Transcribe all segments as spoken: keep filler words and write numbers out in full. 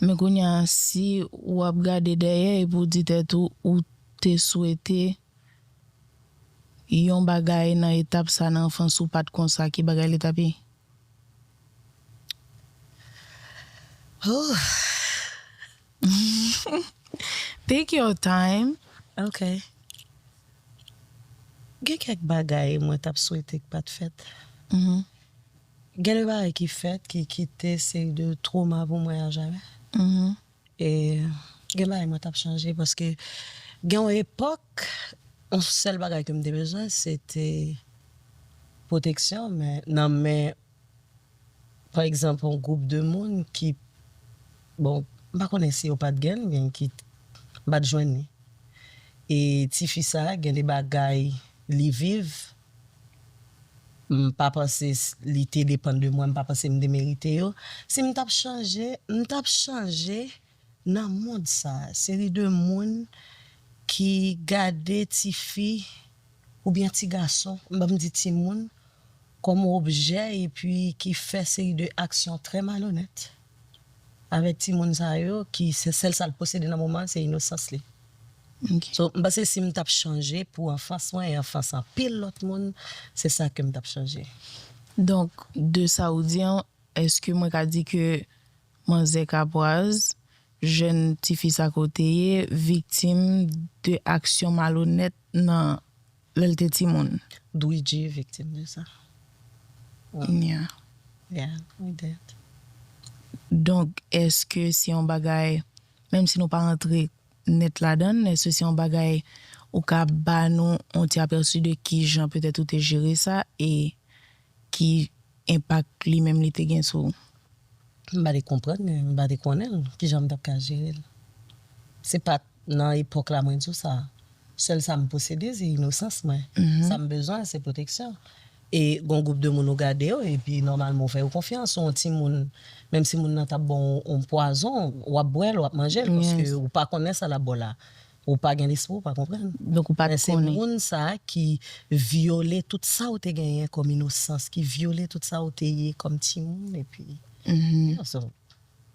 Men kounye a, si w ap gade dèyè epi w di tèt ou, ou te swete yon bagay nan etap sa nan anfans ou pa t konsa, ki bagay li t ap ye? Oh, Take your time. Ok. Gen kèk bagay mwen t ap swete k pa t fèt. Mhm. Gen de bagay ki fèt, ki kite seri de twoma pou mwen a jamè. Mhm. E gen bagay mwen t ap chanje paske gen yon epòk, yon sèl bagay ke m te bezwen, se te pwoteksyon, men nan men, pa egzanp, yon gwoup de moun ki, bon, m pa konnen si yo pa t gen l, oubyen ki m pa t jwenn li. E tifi sa a, gen de bagay li viv, m pa panse s- li te depann de mwen, m pa panse m te merite yo. Si m t ap chanje, m t ap chanje nan mond sa a. Seri de moun ki gade tifi oubyen ti gason, m pa m di timoun, kòm yon objè epi ki fè seri de aksyon trè malonèt avèk timoun sa yo, ki se sèl sa l posede nan moman an, se inosans li. Ok. So, m panse si m t ap chanje pou anfans mwen e anfans anpil lòt moun, se sa ke m t ap chanje. Donk, de sa ou di an, èske mwen ka di ke manzè Kapwaz, jèn tifi sa ke w te ye, viktim de aksyon malonèt nan lè l te timoun? Dwidji viktim de sa. Yeah. Yeah, we did. Donk, èske se yon bagay, menm si nou pa rantre nèt ladan l, èske se yon bagay ou ka ba nou yon ti apèsi de kijan petèt ou te jere sa e ki enpak li menm li te gen sou ou? M pa te konprann, m pa te konnen l. Kijan m t ap ka jere l? Se pa t nan epòk la mwen di w sa. Sèl sa m posede, se inosans mwen. Sa m bezwen, se pwoteksyon. E gon gwoup de moun ou gade yo, epi nòmalman ou fè yo konfyans. Ou yon timoun, menm si moun nan t ap ba w yon pwazon, w ap bwè l, w ap manje l, paske ou pa konnen sa l ap ba w la. Ou pa gen lespri, ou pa konprann. Donk ou pa t Men se konnen. Moun sa a ki vyole tout sa ou te genyen kòm inosans, ki vyole tout sa ou te ye kòm timoun, epi Mhm. yeah, so,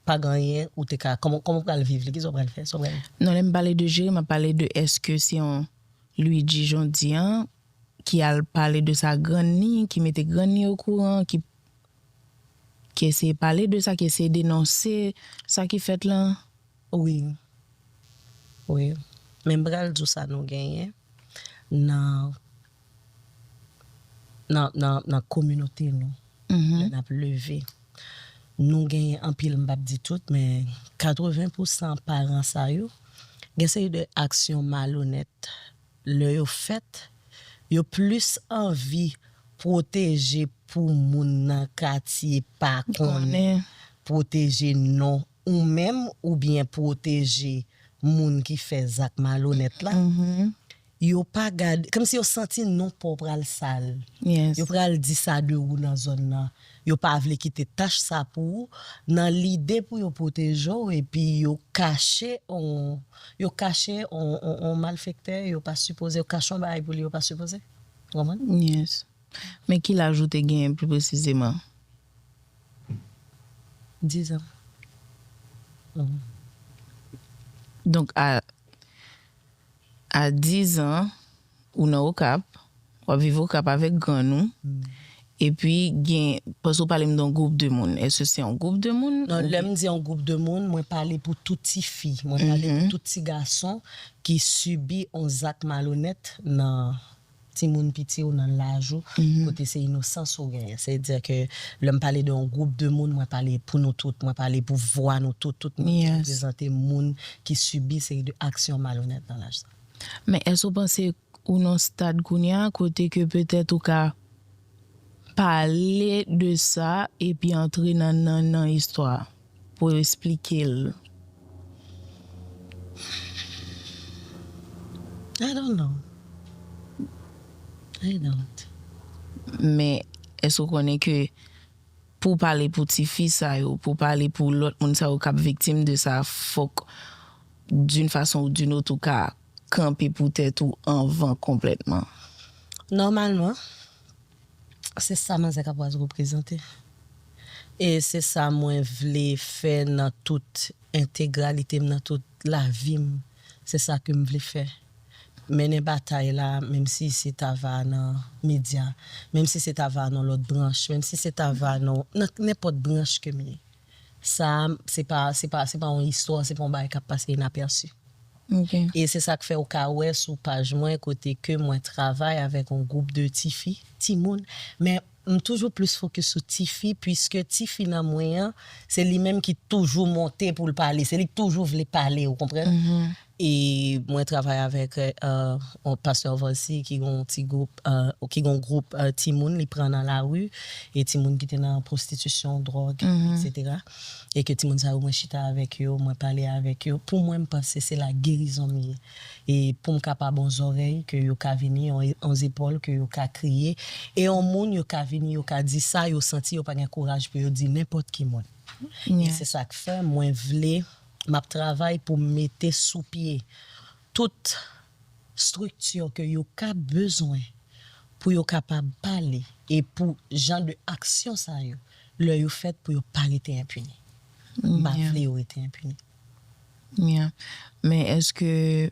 pa gen anyen ou te ka, kòman kòman ou pral viv li, kisa ou pral fè, sa ou pral Non, lè m pale de jere, m ap pale de èske se yon Luigi jodi an ki al pale de sa grann li, ki mete grann li okouran, ki ki eseye pale de sa, ki eseye denonse sa ki fèt lan. Wi. Wi. Men m pral di w sa nou genyen nan nan nan nan kominote nou. Lè n ap leve, nou genyen anpil, m p ap di tout, men katreven pousan paran sa yo gen seri de aksyon malonèt. Lè yo fèt, yo plis anvi pwoteje pou moun nan katye pa konn, Konnen. Pwoteje non ou menm oubyen pwoteje moun ki fè zak malonèt la. Mhm. Yo pa gade, kòmsi yo santi non pa w pral sal. Yes. Yo pral di sa de ou nan zòn nan. Yo pa vle kite tach sa pou ou. Nan lide pou yo pwoteje w, epi yo kache on, yo kache on, on, on malfektè, yo pa sipoze, yo kache on bagay pou li, yo pa sipoze. Ou konprann? Yes. Men ki laj ou te genyen pli presizeman? Dizan. Donk, a, a dizan, ou nan Okap, w ap viv Okap avèk grann ou. Epi, gen, paske w pale m de yon gwoup de moun. Èske se yon gwoup de moun? Non, lè m di yon gwoup de moun, mwen pale pou tout tifi, mwen pale pou tout ti gason ki sibi yon zak malonèt nan timoun piti ou nan laj ou, kote se inosans ou genyen. Sètadi ke lè m pale de yon gwoup de moun, mwen pale pou nou tout, mwen pale pou vwa nou tout, tout moun ki reprezante moun ki sibi seri de aksyon malonèt nan laj sa. Men èske w panse ou nan stad kounye a kote ke petèt ou ka pale de sa epi antre nan nan nan istwa pou esplike l? I don't know. I don't. Men èske w konnen ke pou w pale pou tifi sa yo, pou w pale pou lòt moun sa yo k ap viktim de sa, fòk d'une façon ou d'une autre ou ka kanpe pou tèt ou anvan konplètman? Nòmalman, se sa manzè Kapwaz reprezante. E se sa mwen vle fè nan tout entegralite m, nan tout lavi m. Se sa ke m vle fè. Mennen batay la, menm si se ta va nan medya, menm si se ta va nan lòt branch, menm si se ta va nan, nan nenpòt branch ke m ye. Sa, se pa, se pa, se pa yon istwa, se pa yon bagay k ap pase inapèsi. E se sa k fè ou ka wè sou paj mwen kote ke mwen travay avèk yon gwoup de tifi, timoun, men m toujou plis fokis sou tifi, piske tifi nan mwen an, se li menm ki toujou monte pou l pale, se li k toujou vle pale, ou konprann? E mwen travay avèk, euh, yon pastè Volcy ki gen yon ti gwoup, euh, ki gen yon gwoup, euh, timoun, li pran nan lari, e timoun ki te nan pwostitisyon, dwòg, etsetera. E ke timoun sa yo, mwen chita avèk yo, mwen pale avèk yo. Pou mwen, m panse se la gerizon m ye. E pou m kapab yon zòrèy ke yo ka vini, yon, yon zepòl ke yo ka kriye. E yon moun yo ka vini, yo ka di sa yo santi, yo pa gen kouraj pou yo di nenpòt ki moun. E se sa k fè mwen vle, m ap travay pou m mete sou pye tout estrikti ke yo ka bezwen pou yo kapab pale e pou jan de aksyon sa yo, lè yo fèt, pou yo pa rete enpini. M pa vle yo rete enpini. Men èske,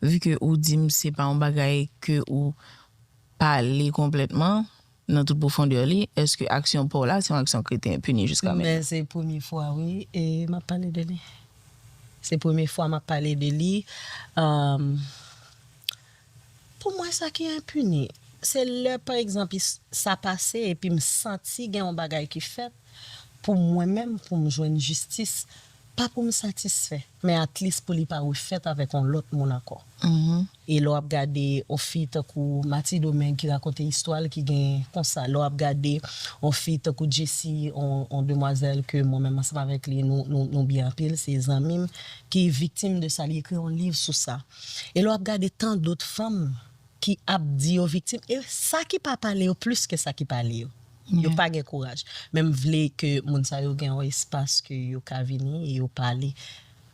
vi ke ou di m se pa yon bagay ke ou pale konplètman nan tout pwofondè li, èske aksyon pa w la se yon aksyon ki rete enpini jiska mentnan? Men se premye fwa, wi, e m ap pale de li. Se premye fwa m ap pale de li. Um, pou mwen, sa ki enpini, se lè, pa egzanp, sa pase epi m santi gen yon bagay ki fèt pou mwen menm, pou m jwenn jistis, pa pou m satisfè, men at least pou li pa refèt avèk yon lòt moun ankò. E lè w ap gade yon fi tankou Mati Domeng ki rakonte istwa l ki gen konsa, lè w ap gade yon fi tankou Jessie, yon, yon demwazèl ke mwen menm ansanm avèk li, nou, nou, nou byen anpil, se zanmi m, ki viktim de sa, li ekri yon liv sou sa. E lè w ap gade tan dòt fanm ki ap di yo viktim, e sa ki pa pale yo plis ke sa ki pale yo. Yo pa gen kouraj. Men m vle ke moun sa yo gen yon espas ke yo ka vini e yo pale.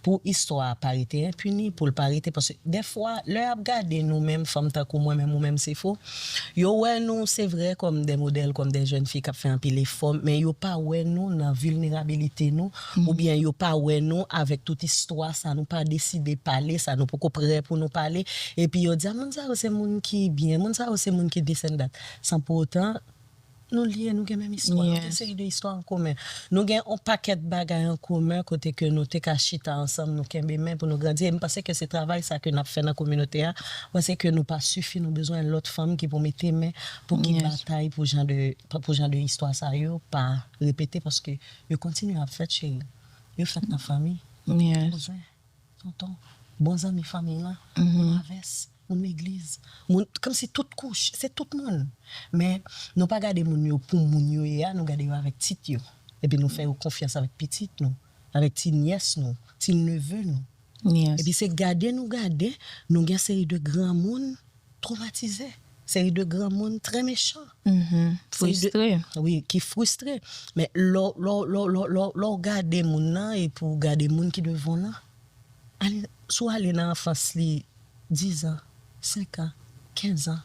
Pou istwa a pa rete enpini, pou l pa rete, paske dèfwa, lè y ap gade nou menm, fanm tankou mwen menm ou menm Sefo, yo wè nou, se vre, kòm de modèl, kòm de jèn fi k ap fè anpil efò, men yo pa wè nou nan vilnerabilite nou, oubyen yo pa wè nou avèk tout istwa sa nou pa deside pale, sa nou poko prè pou nou pale, epi yo di, a, moun sa yo se moun ki byen, moun sa yo se moun ki this and that. San pou otan, nou lye, nou gen menm istwa, nou gen seri de istwa an komen. Nou gen yon pakèt bagay an komen kote ke nou te ka chita ansanm, nou kenbe men pou nou grandi. E m panse ke se travay sa ke n ap fè nan kominote a. M panse ke nou pa sifi, nou bezwen lòt fanm ki pou mete men, pou ki batay pou jan de, pou jan de istwa sa yo pa repete, paske yo kontinye ap fèt, cheri. Yo fèt nan fanmi, kouzen, tonton, bon zanmi fanmiy lan, moun avès, moun legliz, moun, kòmsi tout kouch, se tout moun. Men nou pa gade moun yo pou moun yo ye a, nou gade yo avèk tit yo. Epi nou fè yo konfyans avèk pitit nou, avèk ti nyès nou, ti neve nou. Epi se gade nou gade, nou gen seri de granmoun twomatize, seri de granmoun trè mechan. Seri de, Fristre. Wi, ki fristre. Men lè w, lè w, lè w, lè w, lè w, lè w gade moun nan epi w gade moun ki devan w lan, ale, si w ale nan anfans li, diz an, senk an, kenz an,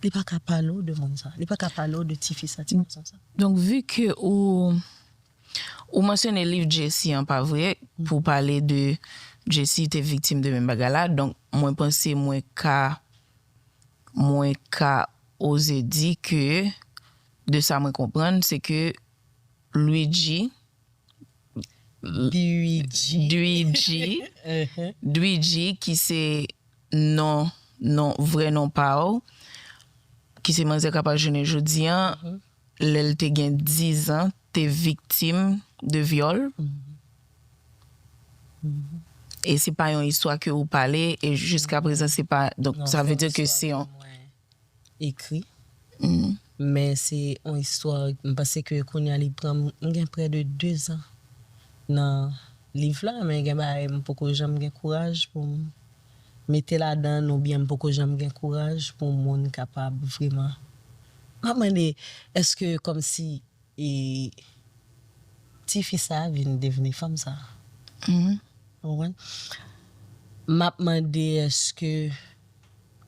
li pa ka pale w de moun sa. Li pa ka pale w de tifi sa, ti gason sa. Donk, vi ke ou, ou mansyone liv Jessie an, pa vre, pou w pale de Jessie te viktim de menm bagay la, donk, mwen panse mwen ka, mwen ka oze di ke, de sa mwen konprann, se ke Luigi, Luigi. Luigi, Luigi, ki se non, non, vrè non pa w, ki se manzè k ap ajenou jodi an, lè l te gen diz an, te viktim de vyòl. E se pa yon istwa ke ou pale, e jiska prezan, se pa, donk, sa vle di ke se yon, ekri. Men se yon istwa, m panse ke kounye a li pran m, m gen prè de de zan nan liv la, men gen bagay m poko janm gen kouraj pou m mete ladan l, oubyen m poko janm gen kouraj pou moun kapab vrèman. M ap mande, èske kòmsi e tifi sa a vin devni fanm sa a. Ou konprann? M ap mande èske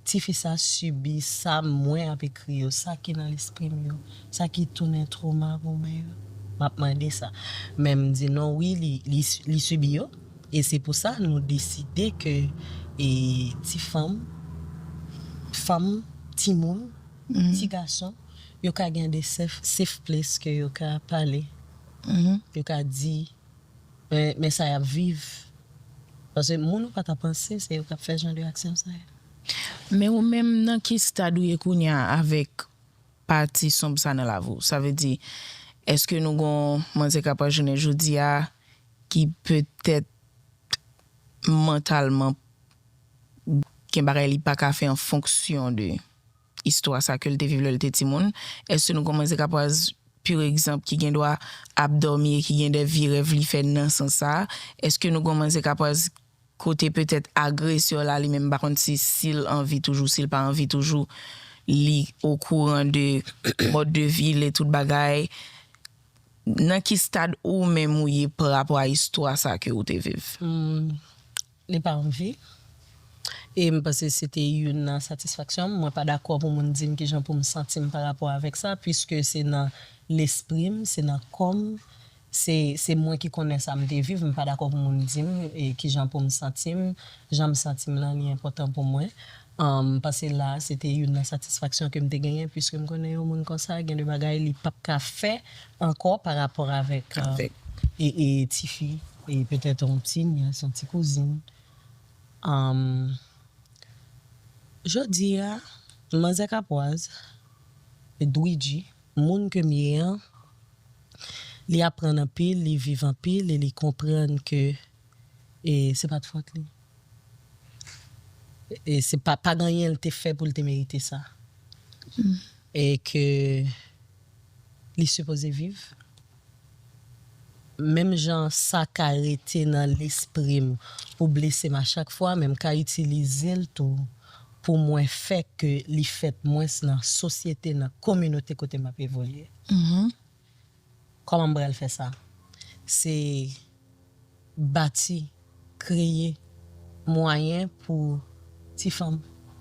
tifi sa a sibi sa mwen ap ekri yo, sa ki nan lespri m yo, sa ki tounen twoma pou mwen yo. M ap mande sa. Men m di non, wi, li, li, li sibi yo. E se pou sa nou deside ke e, ti fanm, fanm, timoun, ti gason, yo ka gen de safe, safe place ke yo ka pale. Yo ka di, men, men sa y ap viv. Paske moun ou pa ta panse, se yo k ap fè jan de aksyon sa yo. Men ou menm, nan ki stad ou ye kounye a avèk pati sonb sa nan lavi w? Sa vle di, èske nou gon manzè k ap pran jounen jodi a ki petèt mantalman gen bagay li pa ka fè an fonksyon de istwa sa ke l te viv lè l te timoun? Èske nou gon manzè k ap pran pur egzanp ki gen dwa ap dòmi e ki gen de vye rèv li fè nan sans sa? Èske nou gon manzè k ap pran kote petèt agresè la li menm m pa konn si si l anvi toujou, si l pa anvi toujou, li okouran de mòd de vi l e tout bagay? Nan ki stad ou menm ou ye pa rapò a istwa sa ke ou te viv? Li pa anvi. E m panse se te youn nan satisfaksyon m. Mwen pa dakò pou moun di m kijan pou m santi m pa rapò avèk sa, piske se nan lespri m, se nan kò m, se, se mwen ki konnen sa m te viv. M pa dakò pou moun di m e kijan pou m santi m. Jan m santi m lan, li enpòtan pou mwen. M panse la, se te youn nan satisfaksyon ke m te genyen, piske m konnen yon moun konsa, gen de bagay li p ap ka fè ankò pa rapò avèk e, e tifi, e petèt yon ti nyès, yon ti kouzin. Jodi a, manzè Kapwaz, Dwidji, moun ke m ye an, li aprann anpil, li viv anpil e li konprann ke e se pa t fòt li. E se pa, pa gen anyen l te fè pou l te merite sa. E ke li sipoze viv. Menm jan sa ka rete nan lespri m pou blese m a chak fwa, men m ka itilize l tou pou mwen fè ke li fèt mwens nan sosyete, nan kominote kote m ap evolye. Kòman m pral fè sa? Se bati, kreye mwayen pou ti fanm,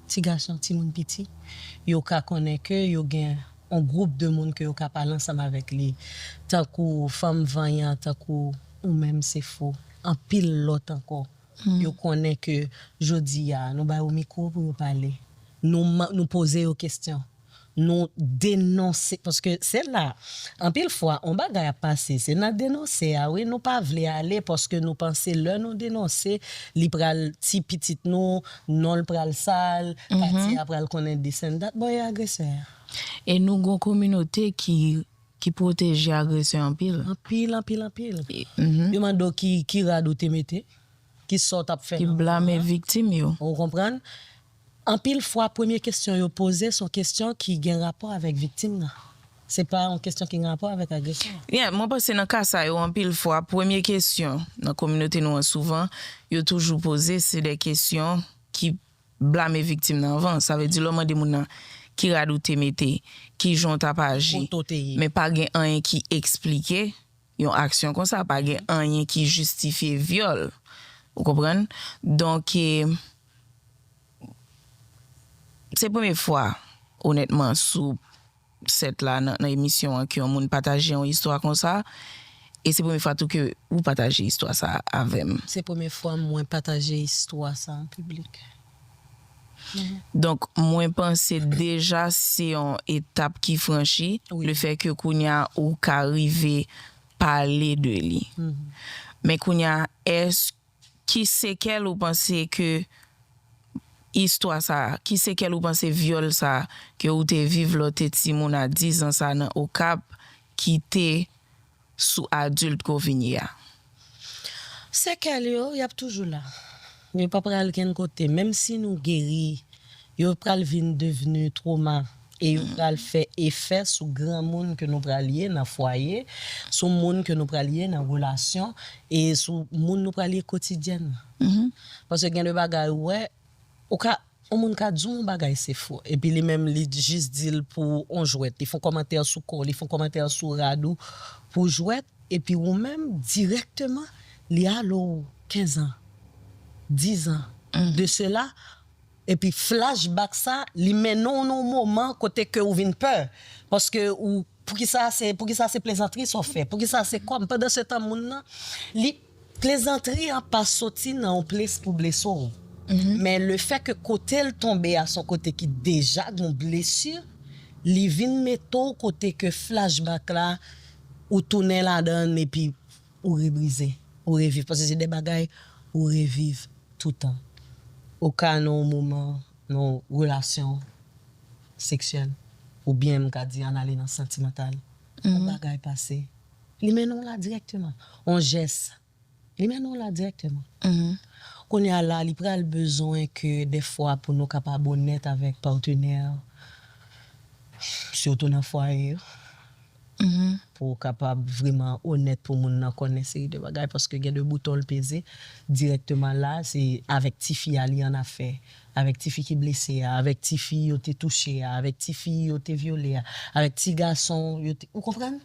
ti gason, timoun piti, yo ka konnen ke yo gen yon gwoup de moun ke yo ka pale ansanm avèk li. Tankou fanm vanyan, tankou ou menm, Sefo, anpil lòt ankò. Yo konnen ke jodi a, nou ba yo mikwo pou yo pale. Nou, nou poze yo kesyon. Nou denonse, paske se la, anpil fwa, yon bagay ap pase, se nan denonse a, wi, nou pa vle ale, paske nou panse lè nou denonse, li pral ti pitit nou, non l pral sal, katye a pral konnen this and that, bon, e agresè a. E nou gon kominote ki, ki pwoteje agresè anpil. Anpil, anpil, anpil. Yo mande w ki, ki rad ou te mete, ki sa w t ap fè. Ki blame viktim yo. Ou konprann? Anpil fwa, premye kesyon yo poze, se yon kesyon ki gen rapò avèk viktim nan. Se pa yon kesyon ki gen rapò avèk agresè. Yeah, mwen panse nan ka sa yo, anpil fwa, premye kesyon nan kominote nou an, souvan, yo toujou poze, se de kesyon ki blame viktim nan anvan. Sa vle di, lè w mande moun nan ki rad ou te mete, ki jan w t ap aji, men pa gen anyen ki eksplike yon aksyon konsa, pa gen anyen ki jistifye vyòl. Ou konprann? Donk, e, se premye fwa, onètman, sou sèt la, nan, nan emisyon an, ke yon moun pataje yon istwa konsa. E se premye fwa tou ke ou pataje istwa sa avè m. Se premye fwa mwen pataje istwa sa an piblik. Donk, mwen panse deja se yon etap ki franchi, lefètke kounye a ou ka rive pale de li. Men kounye a, èske, ki sekèl ou panse ke istwa sa, ki sekèl ou panse vyòl sa ke ou te viv lè w te timoun a diz an sa nan Okap kite sou adilt ke w vin ye a? Sekèl yo, y ap toujou la. Yo pa pral kenn kote. Menm si nou geri, yo pral vin devni twoma. E yo pral fè efè sou granmoun ke nou pral ye nan fwaye, sou moun ke nou pral ye nan relasyon, e sou moun nou pral ye kotidyènman. Paske gen de bagay ou wè, ou ka, yon moun ka di w yon bagay se fo, epi li menm li jis di l pou yon jwèt, li fè yon kòmantè sou kò w, li fè yon kòmantè sou rad ou pou jwèt, epi ou menm dirèkteman li ale w kenz an, diz an de sela, epi flashback sa li mennen w nan yon moman kote ke ou vin pè, paske ou Poukisa se, poukisa se plezantri sa w fè? Poukisa se kòm? Pandan se tan moun nan, li, plezantri an pa soti nan yon plis pou blese w. Men le fè ke kote l tonbe a se yon kote ki deja gen yon blesi, li vin mete w kote ke flashback la, ou tounen ladan l epi ou rebrize, ou reviv. Paske se de bagay ou reviv toutan. Ou ka nan yon moman, nan yon relasyon seksyèl, oubyen m ka di ann ale nan santimantal. Yon bagay pase. Li mennen w la dirèkteman. Yon jès. Li mennen w la dirèkteman. Kounye a la, li pral bezwen ke dèfwa pou nou kapab onèt avèk patnè, sitou nan fwaye yo. Pou w kapab vrèman onèt pou moun nan konnen seri de bagay, paske gen de bouton l peze dirèkteman la, se avèk tifi a li an afè, avèk tifi ki blese a, avèk tifi yo te touche a, avèk tifi yo te vyole a, avèk ti gason yo te, ou konprann?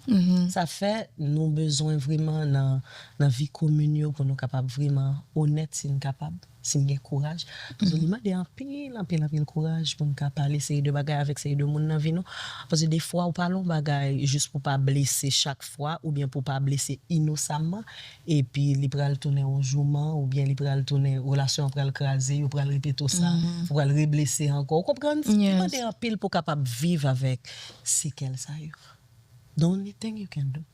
Sa fè nou bezwen vrèman nan, nan vi komin yo pou nou kapab vrèman onèt si n kapab. Si n gen kouraj. Paske li mande anpil, anpil, anpil kouraj pou n ka pale seri de bagay avèk seri de moun nan vi nou. Paske defwa ou pale yon bagay jis pou pa blese chak fwa oubyen pou pa blese inosamman. Epi li pral tounen yon jouman oubyen li pral tounen, relasyon an pral kraze, yo pral repete w sa, ou pral reblese ankò. Ou konprann? Li mande anpil pou w kapab viv avèk sekèl sa yo. The only thing you can do,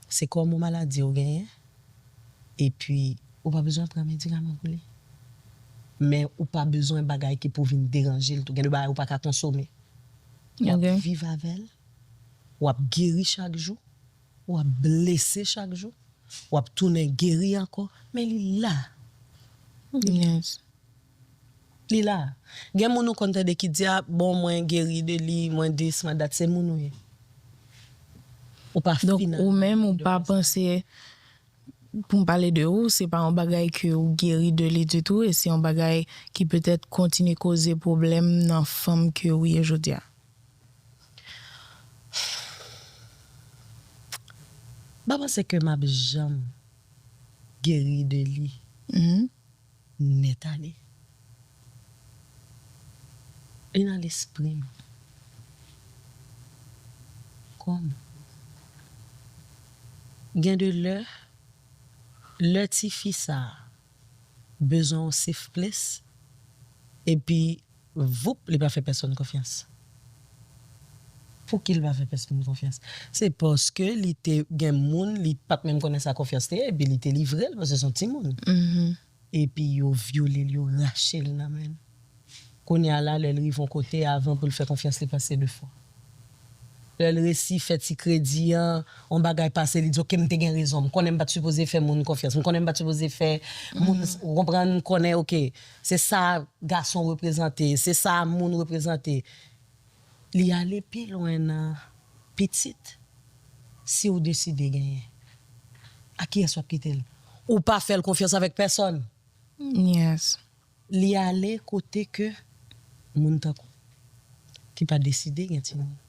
se kòm yon maladi ou genyen, epi ou pa bezwen pran medikaman pou li. Men ou pa bezwen bagay ki pou vin deranje l tou. Gen de bagay ou pa ka konsome. W ap viv avè l, w ap geri chak jou, w ap blese chak jou, w ap tounen geri ankò, men li la. Li la. Gen moun ou konn tande ki di, a, bon, mwen geri de li, mwen dis, mwen dat, se moun ou ye. Ou pa final. Donk, ou menm, ou pa panse, pou m pale de ou, se pa yon bagay ke ou geri de li ditou, e se yon bagay ki petèt kontinye koze pwoblèm nan fanm ke ou ye jodi a. M pa panse ke m ap janm geri de li nèt ale. Li nan lespri m. Kòm gen de lè, lè tifi sa a bezwen yon safe place, epi voup, li pa fè pèsonn konfyans. Pouki li pa fè pèsonn konfyans? Se paske li te gen moun, li pa t menm konnen sa konfyans te ye, epi li te livre l, paske se yon timoun. Epi yo vyole l, yo rache l nan men l. Kounye a la, lè l rive yon kote, avan pou l fè konfyans, li panse de fwa. Lè l resi fè ti kredi an, yon bagay pase, li di, "Oke, m te gen rezon. M konnen m pa t sipoze fè moun konfyans. M konnen m pa t sipoze fè moun," ou konprann, m konnen, oke, se sa gason reprezante, se sa moun reprezante. Li ale pi lwen nan pitit, si w deside genyen. A kiyès w ap kite l? Ou pa fè l konfyans avèk pèsonn. Li ale kote ke moun tankou ki pa deside gen timoun.